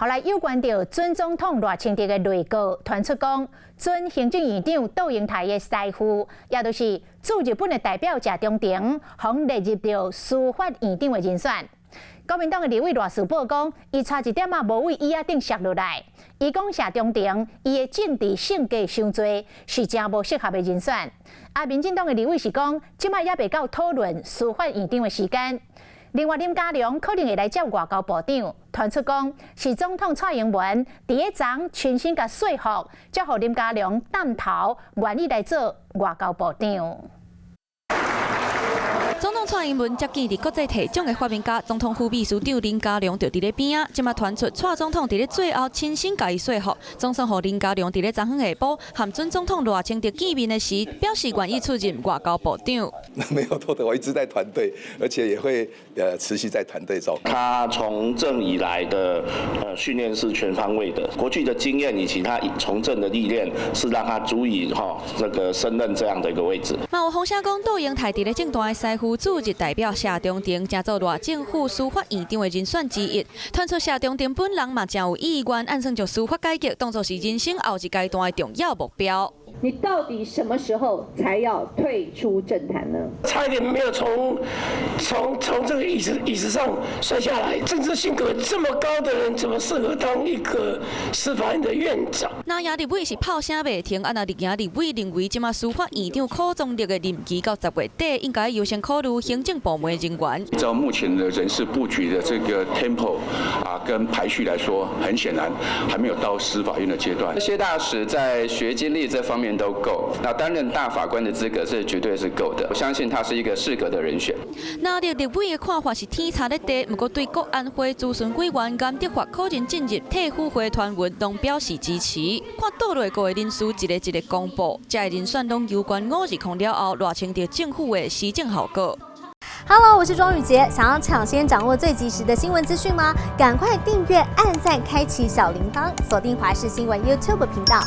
後來有關著準總統賴清德的內閣傳出講，準行政院長竇英台的師父，也就是駐日本的代表謝長廷，予列入著司法院長的人選。國民黨的立委賴士葆講，伊差一點仔無佇椅仔頂摔落來。伊講謝長廷，伊的政治性格傷濟，是誠無適合的人選。啊，民進黨的立委是講，這擺猶未到討論司法院長的時間。另外，林佳龍可能會來接外交部長，傳出講是總統蔡英文佇咧昨親身共說服，才予林佳龍帶頭願意來做外交部長。總統蔡英文接見佇國際提獎的發明家，總統府秘書長林佳龍就佇咧邊仔。這馬傳出蔡總統佇咧最後親身共伊說服，總算予林佳龍佇咧昨昏下晡和準總統賴清德見面的時，表示願意出任外交部長。沒有錯的，我一直在團隊，而且也會持續在團隊中。他從政以來的訓練是全方位的，國際的經驗以及他從政的歷練，是讓他足以哈這個勝任這樣的一個位置。嘛有風聲講，竇英台佇咧政大的師父駐日代表謝長廷，成做賴政府司法院長的人選之一。傳出謝長廷本人嘛誠有意願，按算將司法改革當作是人生後一階段的重要目標。你到底什麼時候才要退出政壇呢？差一點沒有從這個椅子上摔下來。政治性格這麼高的人，怎麼適合當一個司法院的院長？那也立委是炮聲袂停，啊若綠營立委認為這馬司法院長許宗力的任期到10月底，應該優先考慮行政部門人員。照目前的人事布局的這個 tempo 啊，跟排序來說，很顯然還沒有到司法院的階段。謝大使在學經歷這方面都夠，那擔任大法官的資格是絕對是夠的，我相信他是一個適格的人選。那綠立委的看法是天差咧地，毋過對國安會諮詢委員顏德發可能進入退輔會傳聞，攏表示支持。看倒內閣的人事一個一個公布，這个人選攏攸關520了後賴清德政府的施政效果。 Hello，我是莊雨潔，想要搶先掌握最及時的新聞資訊嗎？趕快訂閱、按讚、開啟小鈴鐺，鎖定華視新聞 YouTube 頻道。